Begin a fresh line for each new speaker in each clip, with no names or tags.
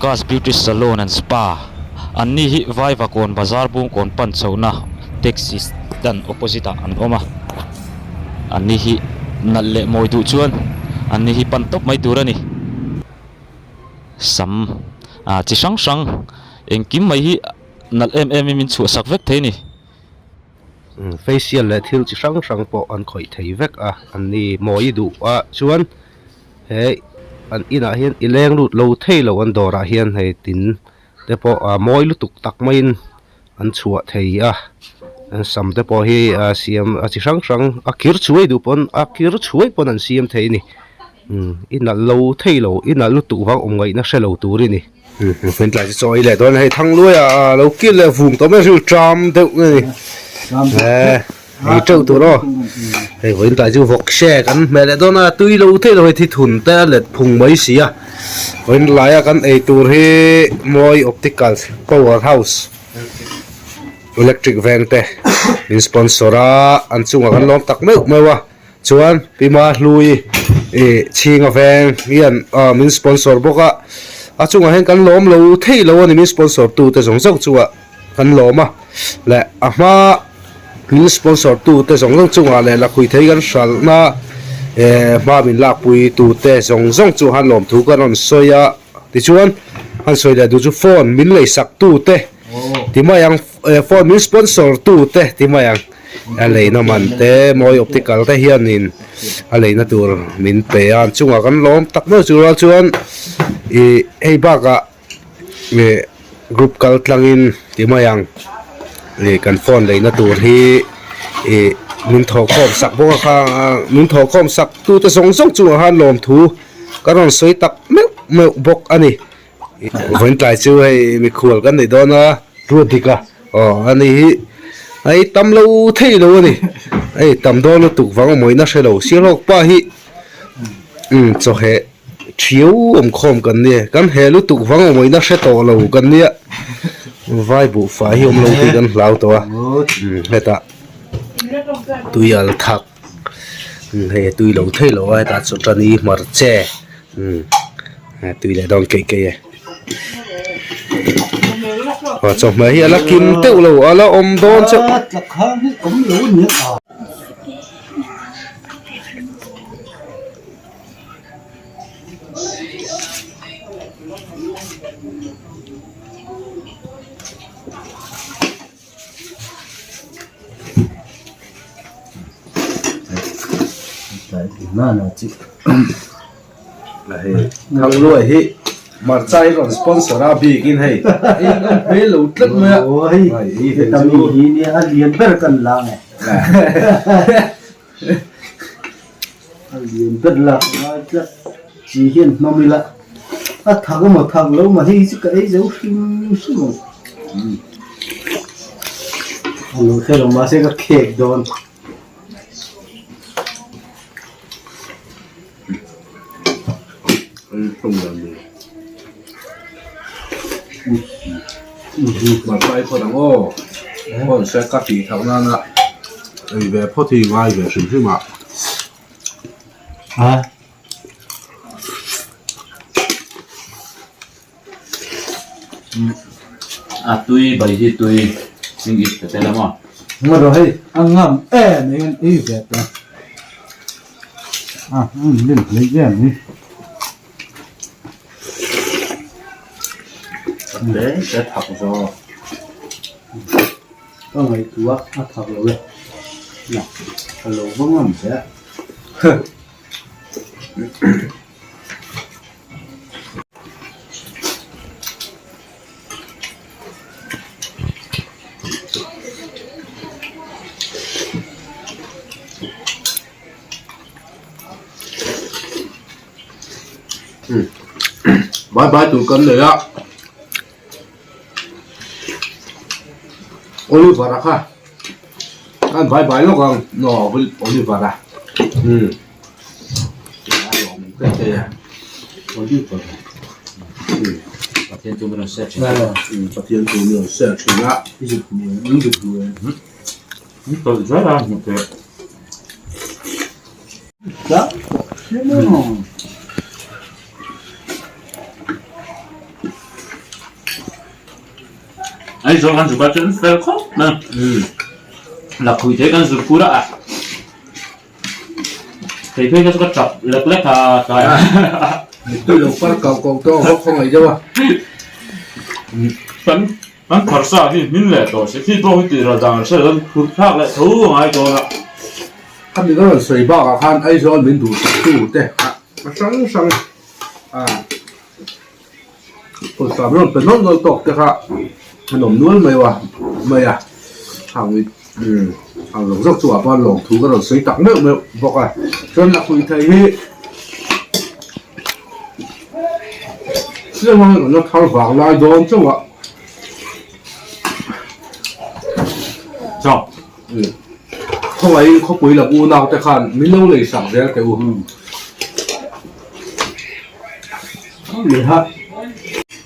Dorcas Beauty Salon and Spa an ni hi Vaivakawn bazar bungkawn pan chhohna taxi stand opposite ah an awm a an ni hi nalh leh mawi duh chuan an ni hi pan tawp mai tur a ni sam ah chi hrang hrang engkim mai hi nalh em em in min chhuahsak vek thei a ni.
Facial leh thil chi hrang hrang pawh an khawih thei vek a an ni mawi duh a chuan he an inah hian i leng lut lo thei lo an dawrah hian hei tin te pawh a mawi lutuk tak maiin an chhuah thei a an sam te pawh hi a siam a chi hrang hrang a kir chhuai duh pawn a kir chhuai pawn an siam thei a ni i nalh lo thei lo i nalh lutuk vang awm ngaihna hre lo tur i ni. Tlai chu chaw ei leh dawn a hei thangluai ah lo kil leh vung tawh mai a hril tram deuh nge ni eh ei teuh tur aw hei vawiin tlai chu vawk she kan hmeh leh dawn a tui lo thei lo hei thi thun te a let phung mai si a vawiin laia kan ei tur hi mawi optical power house electric veng te min sponsor a an chungah kan lawm tak meuh meuh a. Chuan Pi Mahlui ih chhinga veng hian ah min sponsor bawk a, a chungah hian kan lawm lo thei lo a ni min sponsor tu te zawng zawng chungah kan lawm a leh a hma min sponsor tu te zawng zawng chungah leh lakhui thei kan hralhna eh hma min lakpui tu te zawng zawng chu han lawm thu kan rawn sawi a tichuan han sawi leh duh chu phone min leisak tu te ti mai ang phone min sponsor tu te ti mai ang. A leina man te mawi optical te hianin a leina tur min pe a an chungah kan lawm tak meuh chu rual chuan ih hei bakah ih group kal tlangin ti mai ang ih kan phone leina tur hi ih min thawh khawm sak bawk a kha min thawh khawm sak tute zawng zawng chungah khan lawmthu ka rawn sawi tak meuh meuh bawk a ni. Vawiin tlai chu hei mikhual kan nei dawn a Ruat a aw a ni hi hei tam lo thei lo a ni hei tam dawn lutuk vang awmawina hre lo Sialhawk pa hi umm chawheh thiau awm khawm kan nia kan heh lutuk vang awmawina hre tawh lo kan nia vai buhfai hi awm lo tih kan hlau tawh a umm hetah tui al thak hei a tui lo thei lo a hetah chawṭani hmarcha umm tui leh dawn keih keih e aw chawhmeh hi a la kim teuh lo a la awm dawn chauh. Thangluai hi hmarcha hi rawn sponsor a bikin hei ei ngam hmel lo tlat mai a.
Aw hei heta mi hi nia a lian ber kan la nge. A lian ber lak a ngai tlat chi hian hnawm ila a thak emaw thak lo mah hei hi chu ka ei zo hrim hrim ang. A lo hre lo mahse ka khek dawn.
Hmarcha i phawt ang aw phone se ka tih thauh nana ei ve phawt hi ngai ve hrim hrim a.
A tui bai hi tui hming ip ta tel a maw.
Nga rawh hei a ngam em em an ei ve ta a an lim hlei em hi.
Te te thak zawk.
Ka ngaihtuah a thak lo e. Na ka lo va ngam ve.
Bye bye tur kan nei a Oliver a kha an bye bye lawk ang Oliver a umm.
Pathian chu min rawn share thin a.
Pathian chu min rawn share thin a.
Aizawl kan zuk a chuan fel khawp mai a. Lakhuih te kan zuk pur a. Thei phei kha chu ka tap lek lek a tlai a.
Mittui lo par kau kau tawh a khaw ngaih deuh a.
Kan kan pharsa hi hmin leh tawh si khi pawh hi tih ral dan hre lo phur thlak leh tho a ngai dawn a.
Khami ka rawn sawi bakah khan Aizawl min duh sak tu te kha a hrang hrang a pawisa rawn pe nawlh nawlh tawk te kha an awm nual mai a mai a hang hang zawk zawk chungah pawh lawm thu ka rawn sawi tak meuh meuh bawk a chuan lakhuih theih hi chiang ang rawn la thar vang lai dawn chauh a
chaw
khawngaihin khawpui lam unau te khan min lo lei sak zel teh u.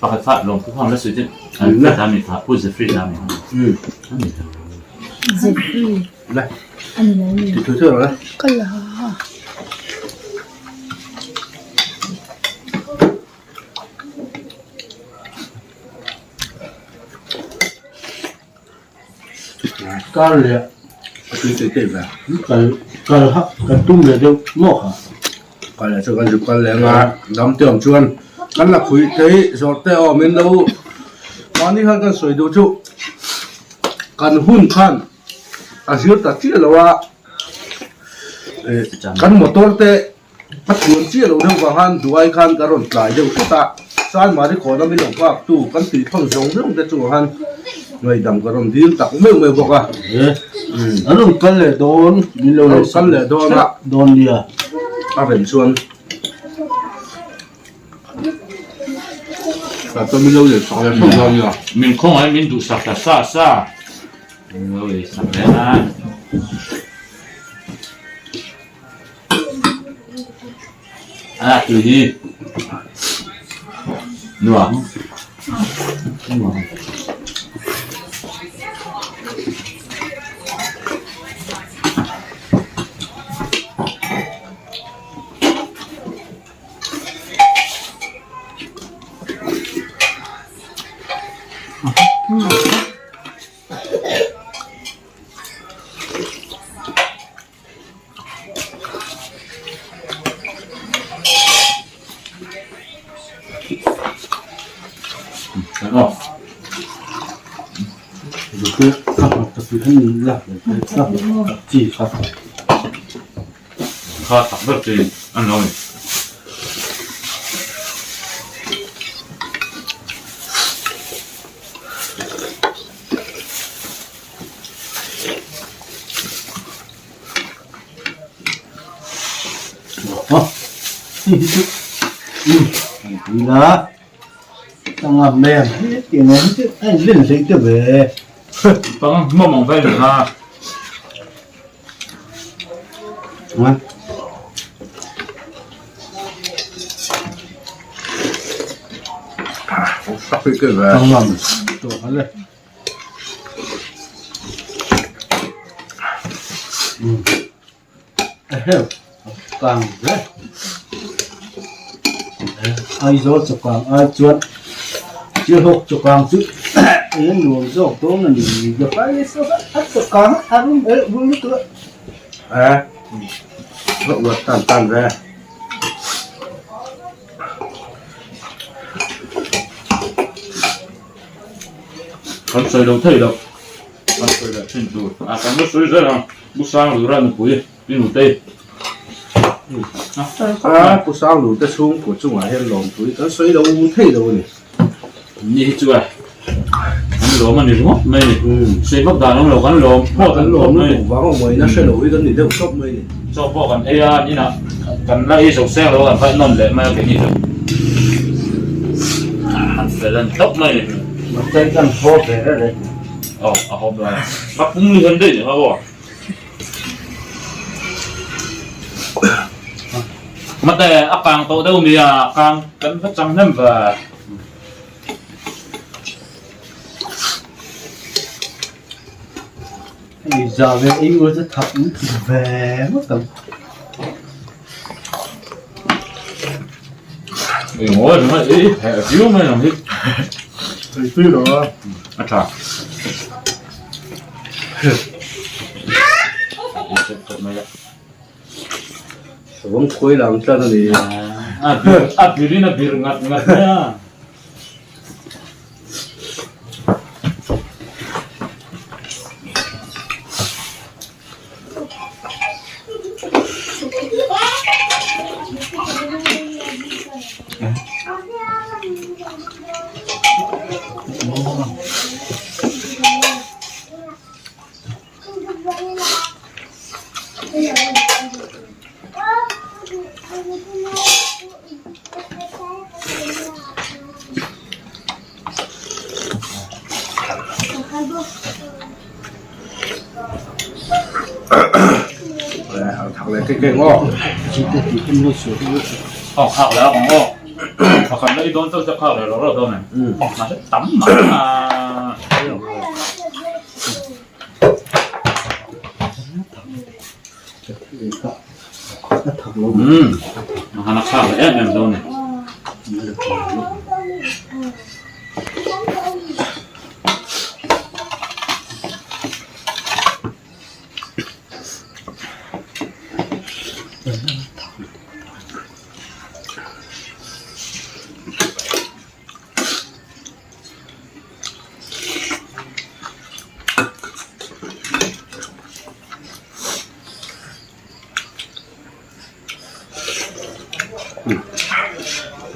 Pakhat kha lawmthu kha la sawi chu an la ta mi kha Pu Zephyr ta mi kha. Ani lo.
Zephyr.
La.
Ani lo ni.
Ti thu thu la.
Ka la.
Kar leh
A tui tei tei ve.
Kal kal ha kan tum leh deuh maw kha.
Kal leh chu kan zuk kal leh anga dam te awm chuan kan la khuih thei zawrh te awm in lo mahni khan kan sawi duh chu kan hun khan a zir ta chiah lo a kan motor te A tluan chiah loh deuh vang khan Duai khan ka rawn tlai deuh hret a, Sanmari kawna min lo nghak tu kan tih thawn zawng zawng te chungah khan ngaihdam ka rawn dil tak meuh meuh bawk a.
A rawn kal leh dawn min lo
rawn kal leh dawn a
dawn nia.
A rem chuan tah chuan min lo leh sak leh hreuh dawn nia.
Min khawngaih min duhsak ta sa sa. Min lo leh sak leh a. A tui hi nuam nuam. Kha tak ber chi an lo ni. Pang mawm ang vel ha.
Aizawl chawkang ai chuan Chilhawk chawkang chu ei a nuam zawk dawn a ni a chawkang a rum elh bul lutuk a.
Kan sawi lo thei lo, kan sawi leh thin tur a kan la sawi zel ang, Pu Sanglura nupui i nutei.
A Pu Sanglur te chhungkua chungah hian lawmpui kan sawi lo thei lo a ni.
Ni hi chu a kan lawm a ni ringawt mai a ni, sawi vak dan awm lo kan lawm phawt
kan lawm lutuk vang a mawina hre lo hi kan ni deuh tawp mai a ni.
Chaw pawh kan ei a, inah kan la ei zo seng lo a kan vaih nawn leh mai a keini chu an fel a ni tawp mai a ni.
Mahse kan haw ve reng reng.
Aw a haw dawn a, ka pum ni hian daih ni kha aw. Mate a kang tawh deuh nia kang kan va chang hnem ve.
Hei za ve ei ula chu thak in ti ve ngawt ang.
Eng aw eng aw ei heh viau mai ang hi.
Ei tui lo a.
A tha.
Savawm khuai lang tlat a ni.
A bir a birin a bir ngat ngat mai a.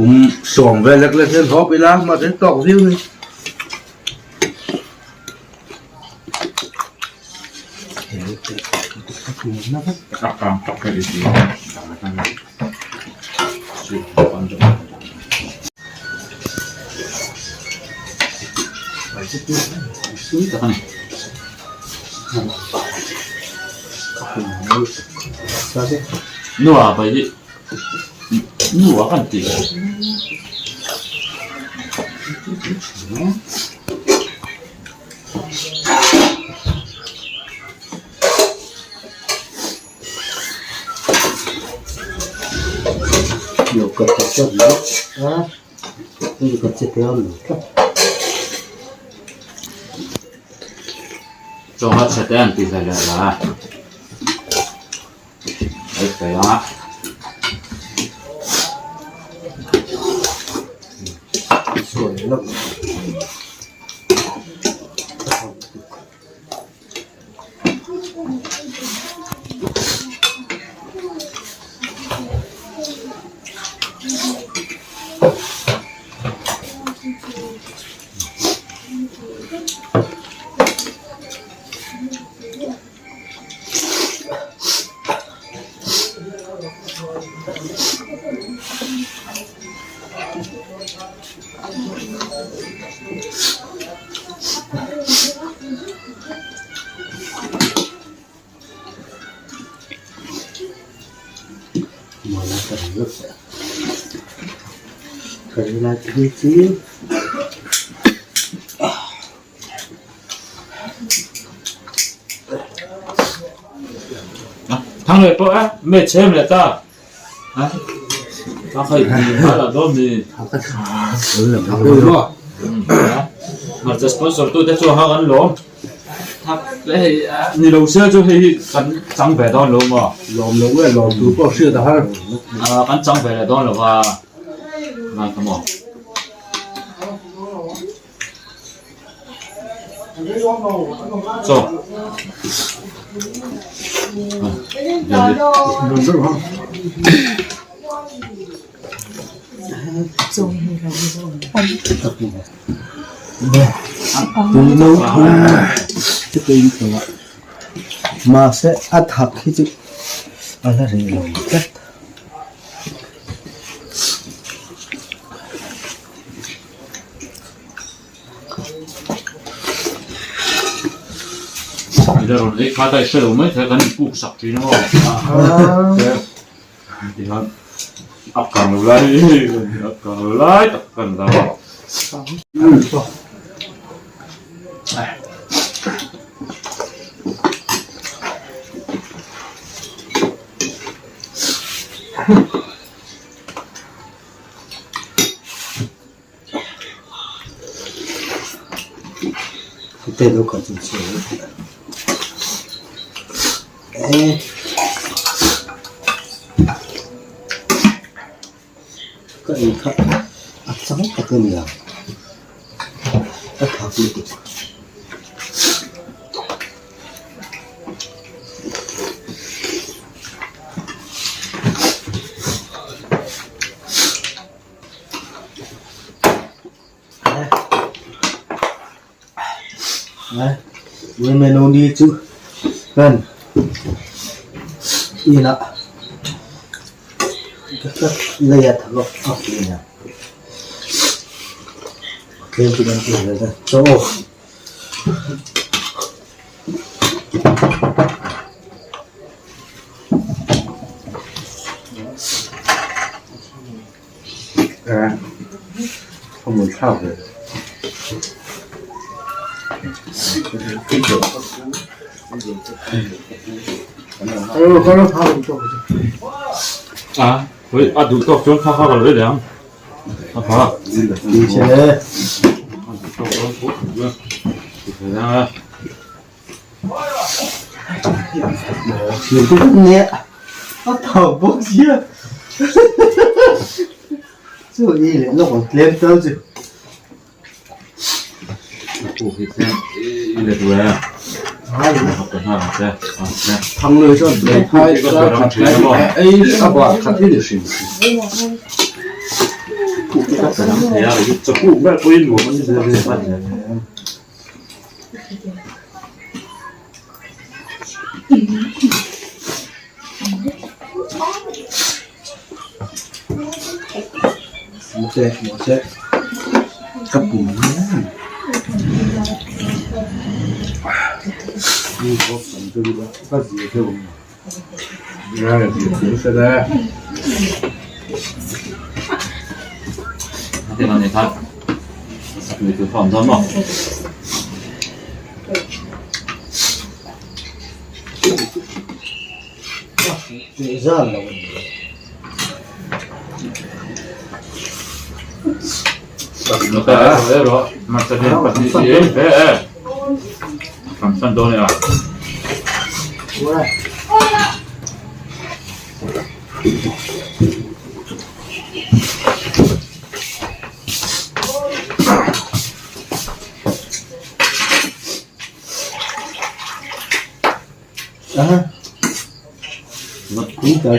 Kum sawm vel lek lek hian hawp ila mahse tawk viau ni.
Nua pai hi nua kan ti. Chaw a chhe te an ti ve leh la a ei a. Thang leh pawh a me chhem leh ta a khai a la dawn ni hmarcha sponsor tu te chu ha kan lawm ni lo se chu hei hi kan chang ve dawn lo maw
lawm lo nge lawm tur pawh hriat a har
kan chang ve leh dawn lo va ngai ka maw. Chaw
Mahse a thak hi chu a la reh lo tlat.
Ila rawn ei kha ta i hre lo mai thei kan inpuk sak thin a maw tihian a kang lo lai a kang lo lai tak kan lo
Ka ei kha a chang tak a nia ka thak lutuk. Womenoni chu kan inah lei a tha lawk a nia tlem chu kan ti ve ta chaw aw.
A duh tawk chuan kha kha ka lo leh ang a kha
A thau bawk sia chu i leh lawk ang tlem tal chu. Tui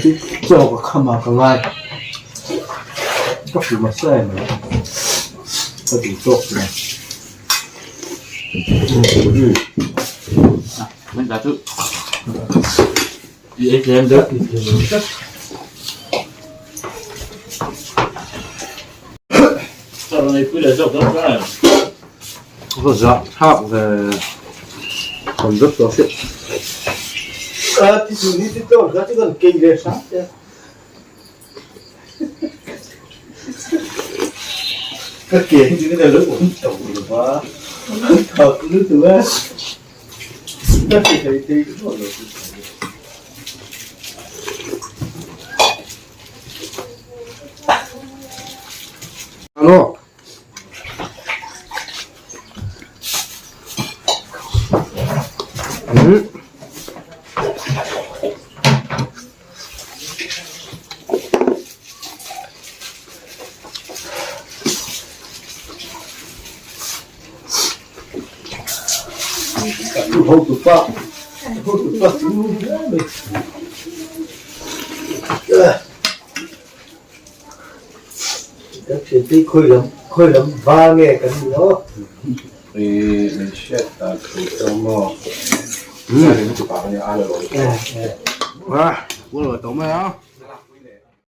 chu chaw ka kham a ka ngai ka pum a sa em mai ka duh tawk mai.
Alo.